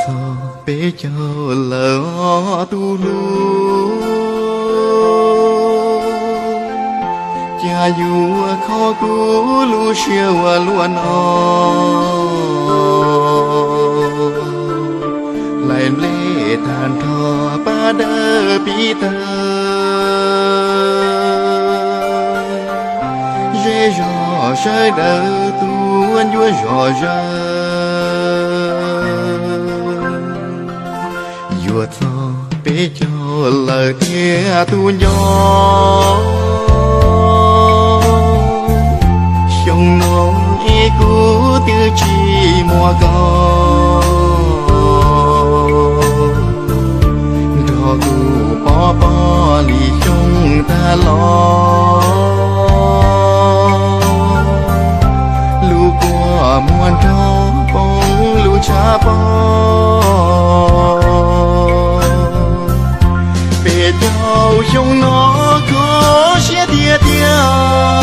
Txog peb caug lawm os tus hlub, cas yuav kho kuv lub siab ua luaj no. Hlais nplej tag nrho pab dawb pib tawg, zej zog sawv daws tuaj ncuav zom zaws. Yuav txog peb caug lawm thiab tus nco, xyoo no es kuv twb tsis muaj koj, nrog kuv pov pob lis xyoo tag los, lub kua muag nrog poob lub tshav pob. Peb caug xyoo no kho siab tiag tiag,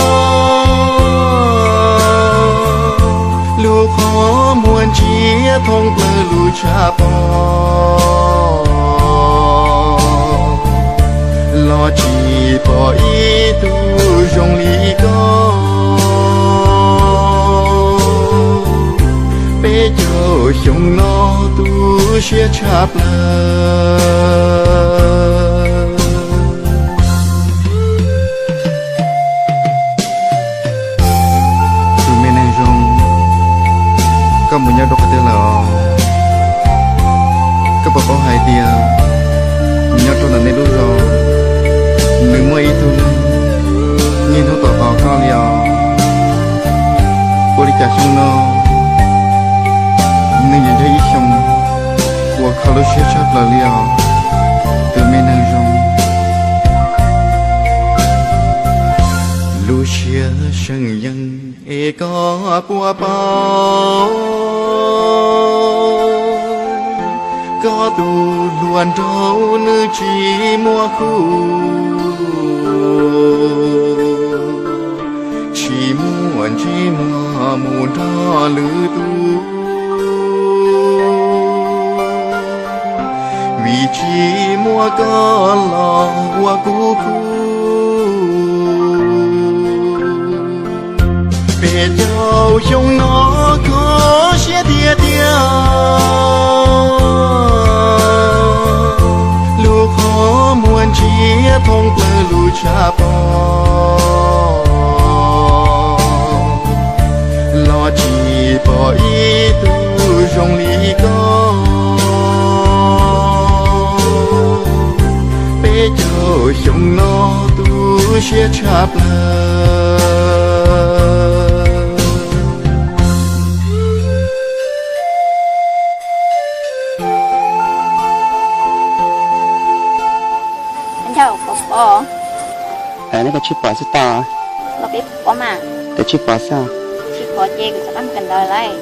lub qhov muag ntsiab thoob plaws lub tshav pob, los tsis pom ib tug zoo li koj. Peb caug xyoo no tu siab tshaj plaws. Tus me neeg zoo, koj mus nyob rau qhov twg lawm os? Koj puas paub hais tias nyob rau ntawm nej lub zos, nws muaj ib tug neeg niaj hnub tos tos koj li os? Ua li cas xyoo no nws yuav yog ib xyoo uas kho lub siab tshaj plaws li os, tus me neeg zoo? Lub siab seem yeej es koj puas paub, koj tus hluas nraug nws tsis muaj khuj, tsis muaj ntsej muag mus nrog lwm tus, vim tsis muaj koj los ua kuv khuj. Peb caug xyoo no kho siab tiag tiag, lub qhov muag ntsiab thoob plaws lub tshav pob, los tsis pom ib tug zoo li koj. Peb caug xyoo no tu siab tshaj plaws. Neb koj tsis pom xwb tau. Koj tsis pom xwb, tsis pom ces kuv rov qab mus kawm ntawv lawm.